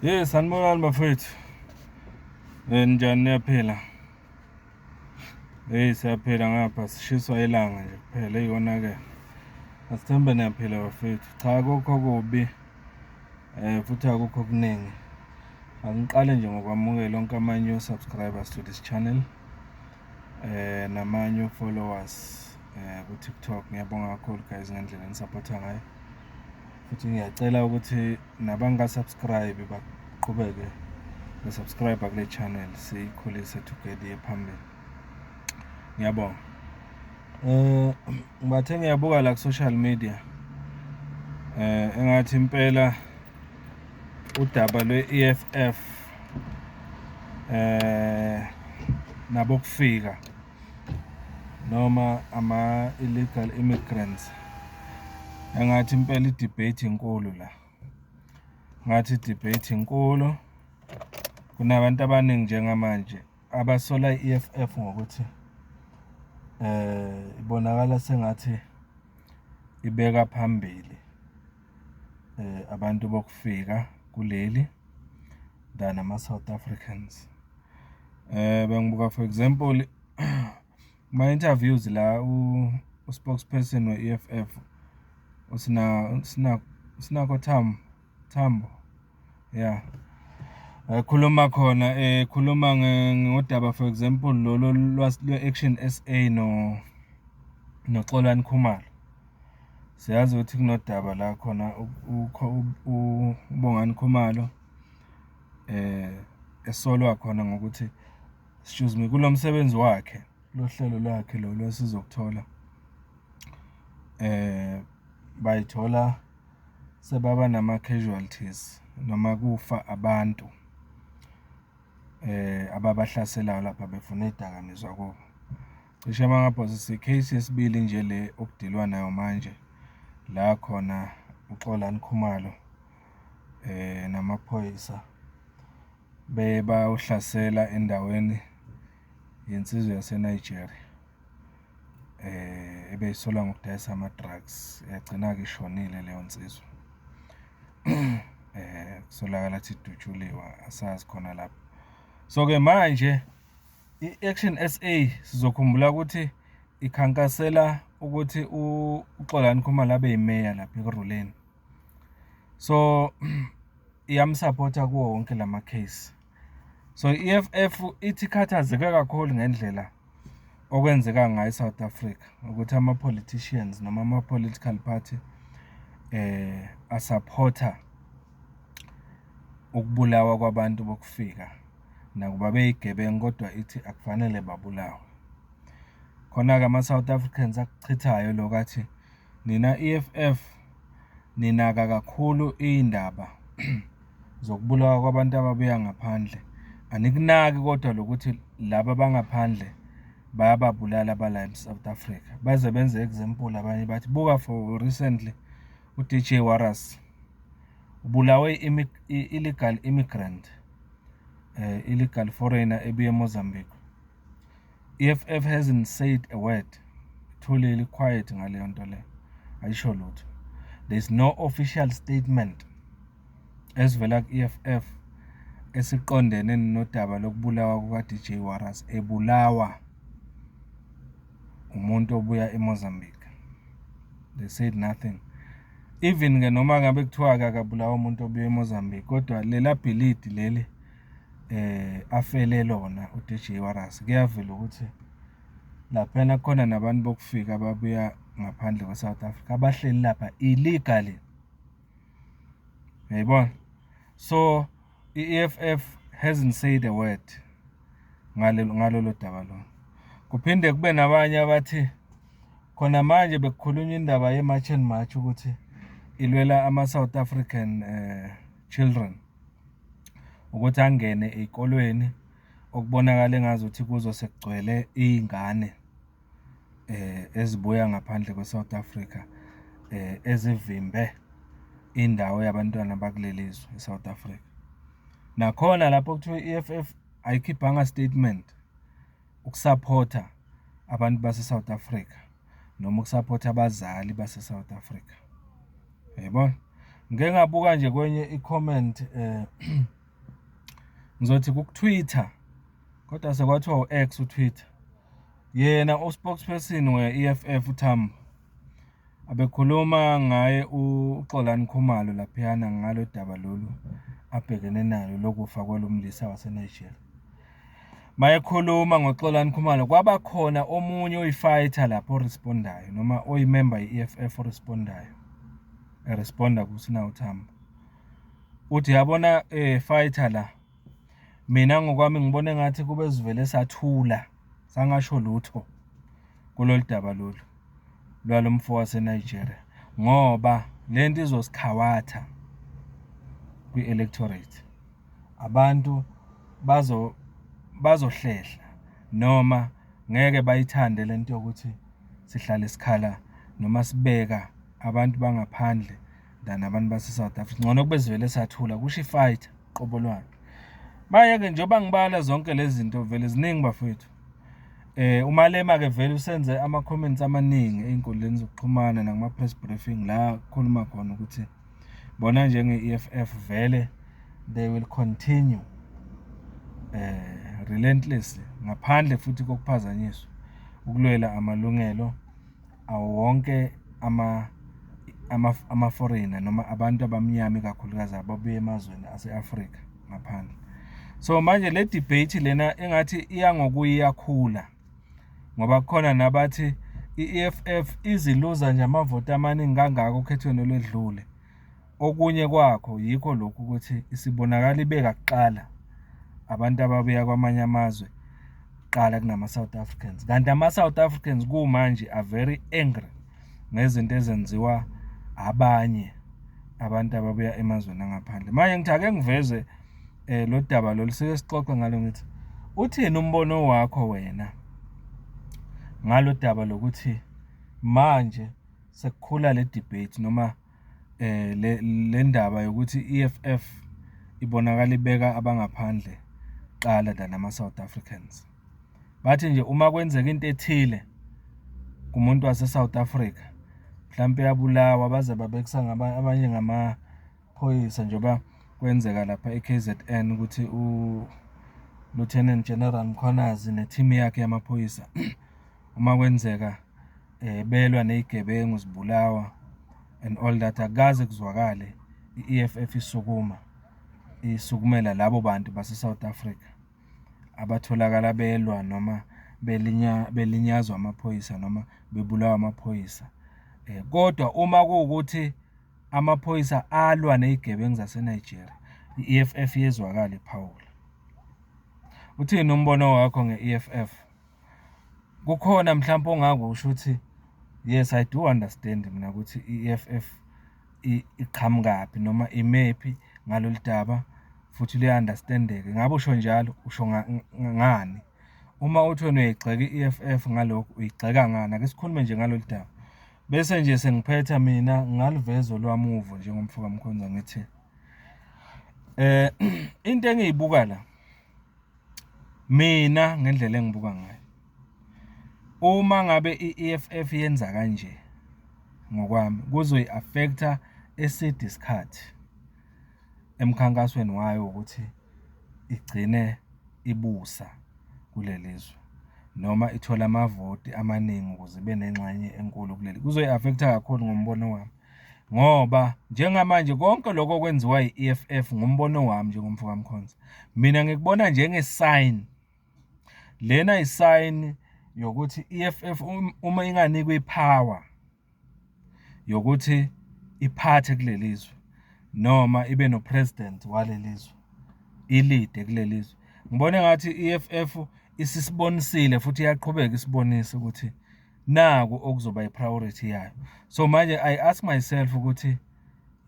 Yes, sanibonani bafethu. Ninjani, niyaphila? Hey, siyaphila ngapha, sishiswa ilanga nje kuphela, eyi konakele. Asithembe niyaphila bafethu. Cha, akukho kubi futhi akukho okuningi. Angiqale nje ngokwamukela onke ama-new subscribers to this channel nama-new followers ku-TikTok. Ngiyabonga kakhulu guys ngendlela enisapotha ngayo. Futhi ngiyacela ukuthi nabanga-subscribe baqhubeke be-subscribe kule channel, siyikhulise together iye phambili. Ngiyabonga. Ngibathe ngiyabuka la ku-social media, engathi impela udaba lwe-EFF nabokufika noma ama-illegal immigrants, engathi impela i-debate inkulu la. Ngathi i-debate inkulu, kunabantu abaningi njengamanje abasola i-EFF ngokuthi ibonakala sengathi ibeka phambili abantu bokufika kuleli than ama-South Africans. Bengibuka, for example, kuma-interviews la u-spokesperson we-EFF usina sina Sinako Tambo, yeah, ekhuluma khona, ekhuluma ngodaba, for example, lolu lwe-Action SA no noXolani Khumalo. Siyazi ukuthi kunodaba la khona uBongani Khumalo esolwa khona ngokuthi, excuse me, kulo msebenzi wakhe, lo hlelo lwakhe lolu esizokuthola, bayithola sebaba nama-casualties noma kufa abantu ababahlaselayo lapha befuna iy'dakamizwa kubo. Cishe uma ngaphosisi, i-case yesibili nje le okudilwa nayo manje, la khona uXolani Khumalo namaphoyisa beye bayohlasela endaweni yensizwa yase-Nigeria ebeyisolwa ngokudayisa ama-drugs, yagcina-ke ishonile leyo nsizwa. Kusolakala ukuthi idutshuliwe, asazi khona lapho. So-ke manje i-Action SA, sizokhumbula ukuthi ikhankasela ukuthi uXolani Khumalo abe yimeya lapha Ekurhuleni. So iyamsapotha kuwo wonke lama case. So i-EFF ithi ikhathazeke kakhulu ngendlela okwenzeka ngayo e-South Africa, ukuthi ama-politicians noma ama-political party asapotha ukubulawa kwabantu bokufika nakuba beyigebengu, kodwa ithi akufanele babulawe. Khona-ke ama-South Africans akuchithayo lokho, athi nina EFF ninaka kakhulu iy'ndaba zokubulawa kwabantu ababuya ngaphandle, anikunaki kodwa lokuthi laba abangaphandle bayababulala abala e-South Africa. Baze benze example abanye, bathi buka for recently u-DJ Warras ubulawe illegal immigrant, illegal foreigner ebuye eMozambique. EFF hasn't said a word, ithulile, quiet ngaleyo nto leyo, ayisho lutho. There is no official statement esivela ku-EFF esiqondene nodaba lokubulawa kuka-DJ Warras, ebulawa umuntu obuya eMozambique. They said nothing. Even-ke noma ngabe kuthiwa-ke akabulawa umuntu obuya eMozambique, kodwa lela bhilidi leli afele lona u-DJ Warras, kuyavela ukuthi laphayana kukhona nabantu bokufika ababuya ngaphandle kwe-South Africa abahleli lapha illegally, uyayibona? So i-EFF hasn't said a word ngalolo daba lolo. Kuphinde kube nabanye abathi khona manje bekukhulunywa indaba ye-March and March ukuthi ilwela ama-South African children ukuthi angene ey'kolweni okubonakala engazuthi kuzo sekugcwele iy'ngane ezibuya ngaphandle kwe-South Africa, ezivimbe indawo yabantwana bakuleli zwe i-South Africa. Nakhona lapho kuthiwa i-EFF ayikhiphanga statement ukusapotha abantu base-South Africa noma ukusapotha abazali base-South Africa, uyayibona? Ngike ngabuka nje kwenye i-comment ngizothi ku-Twitter, kodwa sekwathiwa u-X u-Twitter. Yena u-spokesperson we-E_F_F uTambo, abekhuluma ngaye uXolani Khumalo laphayana ngalo daba lolu abhekene nalo lokufa kwalo mlisa waseNigeria. Uma ekhuluma ngoXolani Khumalo, kwaba khona omunye oyi-fighter lapho o-respond-ayo noma oyimemba ye-E_F_F o-respond-ayo, e-respond-a kuSinawo Tambo. Uthi uyabona fighter la, mina ngokwami ngibona engathi kube sivele sathula, sangasho lutho kulolu daba lolu lwalo mfo waseNigeria, ngoba lento izosikhawatha kwi-electorate. Abantu bazohlehla noma ngeke bayithande lento yokuthi sihlale sikhala noma sibeka abantu bangaphandle than abantu base-South Africa, ngcono kube sivele sathula, kusho i-fighter qobo lwayo. Manje-ke njengoba ngibala zonke lezi zinto vele ziningi bafowethu. UMalema-ke vele usenze ama-comments amaningi ey'nkundleni zokuxhumana nakuma-press briefing la akhuluma khona ukuthi bona njenge-E_F_F vele they will continue relentlessly, ngaphandle futhi kokuphazanyiswa, ukulwela amalungelo awo wonke ama-foreigner noma abantu abamnyama ikakhulukazi ababuya emazweni ase-Afrika ngaphandle. So, manje le debate lena engathi iya ngokuya iyakhula, ngoba kukhona nabathi i-E_F_F iziluza nje amavoti amaningi kangaka okhethweni olwedlule. Okunye kwakho yikho lokhu ukuthi isibonakala ibeka kuqala abantu ababuya kwamanye amazwe kuqala kunama-South Africans, kanti ama-South Africans kumanje are very angry ngezinto ezenziwa abanye abantu ababuya emazweni angaphandle. Manje ngithi ake ngiveze lo daba lolu, sike sixoxe ngalo ngithi, uthini umbono wakho wena ngalo daba lokuthi manje sekukhula le debate noma le ndaba yokuthi i-E_F_F ibonakala ibeka abangaphandle kuqala than ama-South Africans. Bathi nje uma kwenzeka into ethile kumuntu wase-South Africa, mhlampe uyabulawa baze babekisa abanye ngamaphoyisa njengoba kwenzeka lapha e-K_Z_N ukuthi u-Lieutenant General Mkhwanazi ne-team yakhe yamaphoyisa, uma kwenzeka belwa ney'gebengu zibulawa and all that, akukaze kuzwakale i-E_F_F isukuma, isukumela labo bantu base-South Africa abatholakala belwa noma belinyazwa amaphoyisa noma bebulawa amaphoyisa. Kodwa uma kuwukuthi amaphoyisa alwa ney'gebengu zase-Nigeria, i-E_F_F iyezwakala iphawula. Uthini umbono wakho nge-E_F_F? Kukhona mhlampe ongakusho ukuthi, yes, I do understand mina ukuthi i-E_F_F iqhamukaphi noma imephi ngalolu daba, futhi luya-understand-eka. Ngabe usho njalo, usho ngani? Uma uthi wena uyayigxeka i-E_F_F ngalokhu, uyigxeka ngani? Ake sikhulume nje ngalolu daba. Bese nje sengiphetha mina ngingaluveza olwami uvo njengomfo kaMkhonza ngithi, into engiyibuka la, mina ngendlela engibuka ngayo, uma ngabe i-E_F_F yenza kanje, ngokwami kuzoyi-affect-a eside isikhathi emkhankasweni wayo wokuthi igcine ibusa kuleli zwe, noma ithole amavoti amaningi ukuze ibe nengxenye enkulu kuleli. Kuzoyi-affect-a kakhulu ngombono wami, ngoba njengamanje konke lokhu okwenziwa i-E_F_F ngombono wami njengomfo kaMkhonza, mina ngikubona njenge-sign. Lena i-sign yokuthi i-E_F_F uma inganikwa i-power yokuthi iphathe kuleli zwe, noma ibe no-president waleli zwe, i-lead-e kuleli zwe. Ngibona engathi i-E_F_F isisibonisile futhi iyaqhubeka isibonise ukuthi naku okuzoba i-priority yayo. So, manje I ask myself ukuthi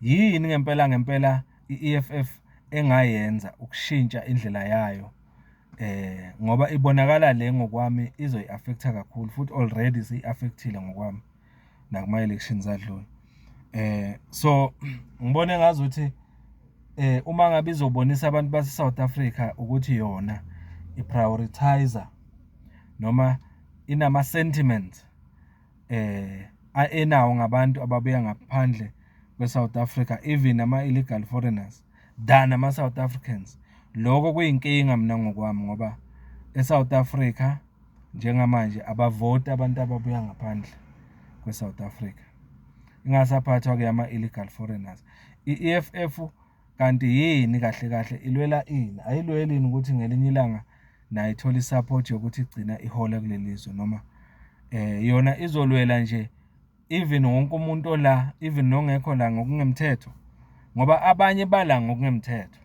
yini ngempela ngempela i-E_F_F engayenza ukushintsha indlela yayo, ngoba ibonakala le ngokwami izoyi-affect-a kakhulu, futhi already isiyi-affect-ile ngokwami nakuma-elections adlule. So, ngibona engazuthi uma ngabe izobonisa abantu base-South Africa ukuthi yona i-prioritise-a noma inama-sentiments enawo ngabantu ababuya ngaphandle. kwe-South Africa, even ama-illegal foreigners than ama-South Africans. Loko kuyinkinga mina ngokwami ngoba e-South Africa njengamanje abavoti abantu ababuya ngaphandle kwe-South Africa, ingasaphathwa-ke ama-illegal foreigners. I-E_F_F kanti yini kahle kahle, ilwela ini? Ayilweli yini ukuthi ngelinye ilanga nayo ithole i-support yokuthi igcina ihola kuleli zwe noma yona izolwela nje even wonke umuntu ola, even nongekho la ngokungemthetho? Ngoba abanye bala ngokungemthetho.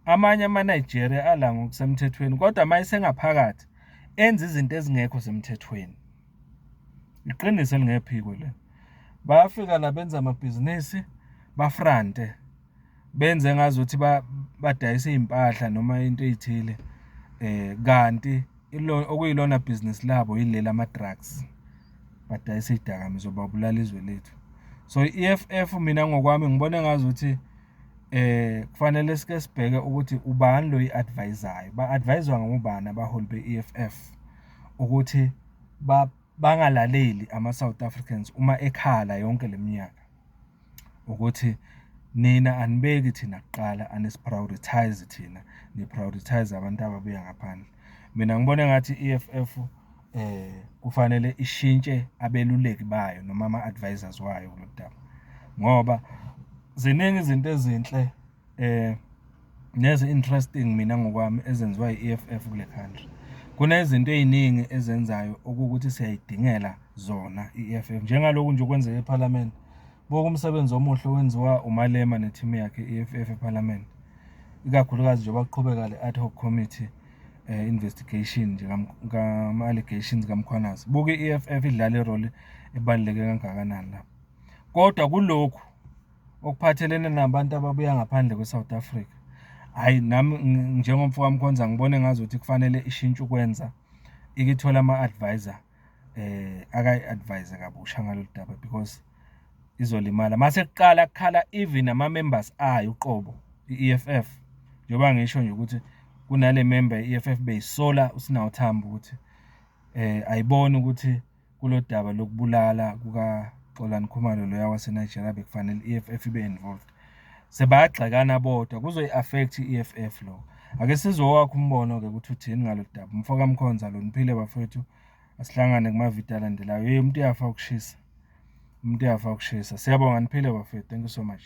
Amanye ama-Nigeria ala ngokusemthethweni, kodwa uma esengaphakathi enza izinto ezingekho semthethweni. Iqiniso elingephikwe lelo. Bayafika la benze amabhizinisi, bafrante, benze engazuthi badayisa iy'mpahla noma into ey'thile kanti okuyilona bhizinisi labo yileli lama-drugs. Badayisa iy'dakamizwa, babulala izwe lethu. So, i-E_F_F mina ngokwami ngibona engazuthi kufanele sike sibheke ukuthi ubani lo oyi-advise-ayo, ba-advayizwa ngobani abaholi be-E_F_F ukuthi bangalaleli ama-South Africans uma ekhala yonke le minyaka ukuthi nina anibeki thina kuqala, anisi-prioritise thina, ni-prioritise abantu ababuya ngaphandle. Mina ngibona engathi i-E_F_F kufanele ishintshe abeluleki bayo noma ama-advisors wayo kulolu daba, ngoba ziningi izinto ezinhle nezi-interesting mina ngokwami ezenziwa i-E_F_F kule country. Kunezinto ey'ningi ezenzayo okuwukuthi siyayidingela zona i-E_F_F, njengalokhu nje okwenzeka ephalamende. Buka umsebenzi omuhle owenziwa uMalema ne-team yakhe i-E_F_F ephalamende, ikakhulukazi njengoba kuqhubeka le-ad hoc committee investigation nje ngama-allegations kaMkhwanazi. Buka i-E_F_F idlala i-role ebaluleke kangakanani lapho. Kodwa kulokhu okuphathelene nabantu ababuya ngaphandle kwe-South Africa, hhayi nami njengomfo kaMkhonza ngibona engazuthi kufanele ishintshe ukwenza, ike ithole ama-advisor akayi-advise-e kabusha ngalolu daba because izolimala. Uma sekuqala kukhala even ama-members ayo uqobo, i-E_F_F, njengoba ngisho nje ukuthi kunale member ye-E_F_F beyisola uSinawo Thambo ukuthi ayiboni ukuthi kulolu daba lokubulala kukaXolani Khumalo loya waseNigeria bekufanele i-E_F_F ibe involved. Sebayagxekana bodwa, kuzoyi-affect-a i-E_F_F lokho. Ake sizwe owakho umbono-ke ukuthi uthini ngalolu daba. Umfo kaMkhonza lo, niphile bafowethu, asihlangane kumavidiyo alandelayo. Hheyi umuntu uyafa ukushisa, umuntu uyafa ukushisa. Siyabonga, niphile bafowethu, thank you so much.